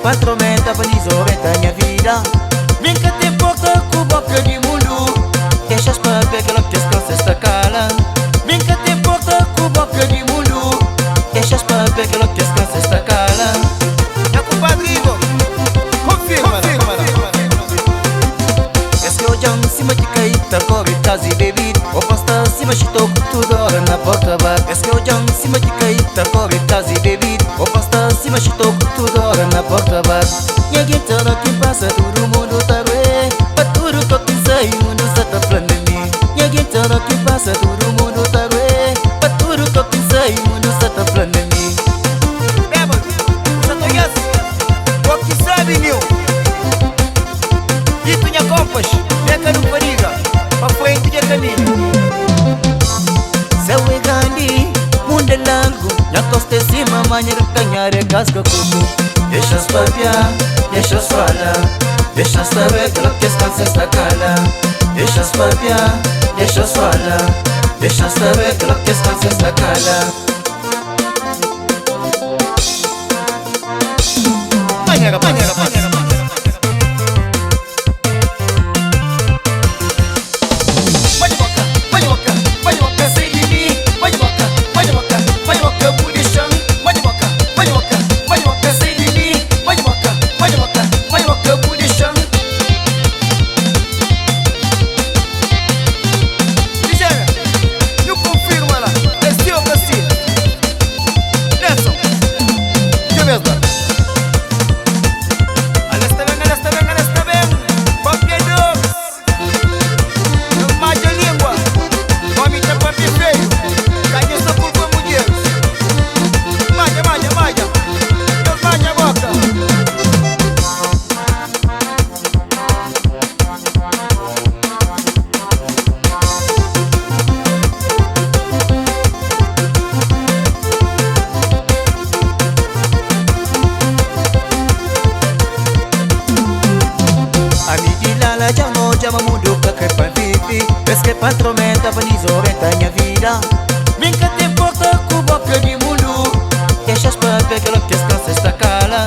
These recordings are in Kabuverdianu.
pa tormenta pa desorenta nha vida. Mi ka ta inporta ku boka di mundu, Deixa-s papia kel ki es kansa es ta kala. Mi ka ta inporta ku boka di mundu, Deixa-s papia kel ki es kansa es ta kala. Nha kumpadri Igor, konfirma la. Es ki odja-m sima ki kai ta kore kazi bebida, Ô pa sta sima xitoku tudu ora na porta bar. Es ki odja-m sima ki kai ta kore kazi bebida, Ô pa sta sima xitoku tudu ora na porta bar. Nha genti, ora ki N pasa tudu mundu ta rue, Pa tudu ko ki N sai mundu sa ta fla na mi. Nha genti, ora ki N pasa tudu mundu ta rue, Pa tudu ko ki N sai mundu sa ta fla na mi. Bébado, bu sa ta oiá-s? Bo ki sabe, Nil. Dito nha kompas, neka nu fadiga, pa frenti dja kaminhu. Séu é grandi, mundu é largu, nha kosta é sima manha ka kanhada é kaska kuku. Dexa-s papia, dexa-s fala, dexa-s sabe kel ki es kansa es ta kala. Dexa-s papia, dexa-s fala, dexa-s sabe kel ki es kansa es ta kala. Manera, manera, manera. Manhoca, manhoca, manhoca, sai di mi. Manhoca, manhoca, manhoca, bu dexa-m. Manhoca, manhoca, manhoca, sai di mi. Manhoca, manhoca, manhoca, bu dexa-m. Nigéria, nhu konfirma la, é si ô ka si? Nelson, dja bes la. Ale sta ben, ale sta ben, ale sta ben, papiadoris. Nhos madja lingua, omi ta papia feiu, ka nhos ta kulpa mudjeris. Madja, madja, madja, nhos madja boka. Ami di lala dja N odja ma mundu ka kre pa N vive, Es kre pa N tormenta pa N dizorienta nha vida. Mi N ka ta inporta ku boka di mundu, Dexa-s papia kel ki es kansa es ta kala.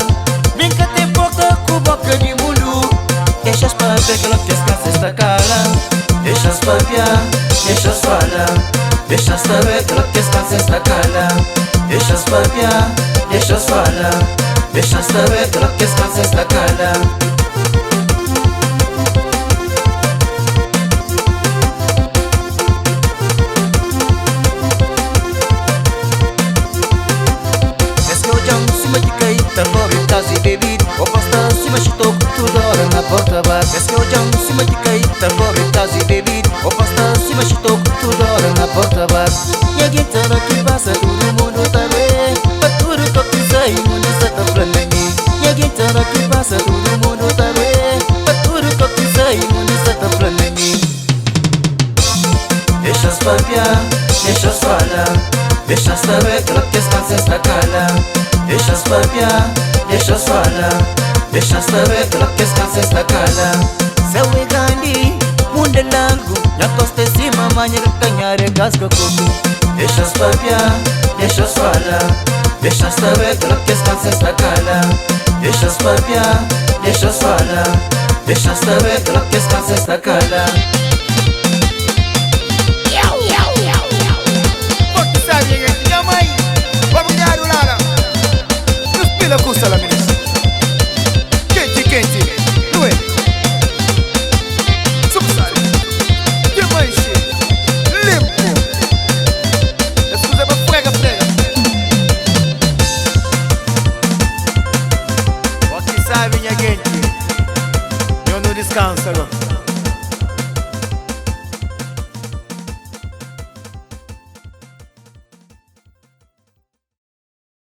Mi N ka ta inporta ku boka di mundu, Dexa-s papia kel ki es kansa es ta kala. Dexa-s papia, dexa-s fala, Dexa-s sabe kel ki es kansa es ta kala. Dexa-s papia, dexa-s fala, Dexa-s sabe kel ki es kansa es ta kala. Es ki odja-m sima ki kai ta kore kazi bebida, Ô pa sta sima xitoku tudu ora na porta bar. Es ki odja-m sima ki kai ta kore kazi bebida, Ô pa sta sima xitoku tudu ora na porta bar. Nha genti, ora ki pasa tudu mundu ta rue, Pa tudu ko ki sai mundu sa ta fla na mi. Nha genti, ora ki pasa tudu mundu ta rue, Pa tudu ko ki sai mundu sa ta fla na mi. Dexa-s papia, dexa-s fala, Dexa-s sabe kel ki es kansa es ta kala. Dexa-s papia, dexa-s fala, Dexa-s sabe kel ki es kansa es ta kala. Séu é grandi, mundu é largu, nha kosta é sima manha ka kanhada é kaska kuku. Dexa-s papia, dexa-s fala, Dexa-s sabe kel ki es kansa es ta kala. Dexa-s papia, dexa-s fala, Dexa-s sabe kel ki es kansa es ta kala. Bo ki sabe nha genti, nha mai. Obrigadu Lara. Nhos pila kusa la minis. Kenti kenti, nu é. Subsali. Dja manxe. Limpu. Es kusa é pa frega frega. Bo ki sabe nha genti. Nhos nu diskansa go.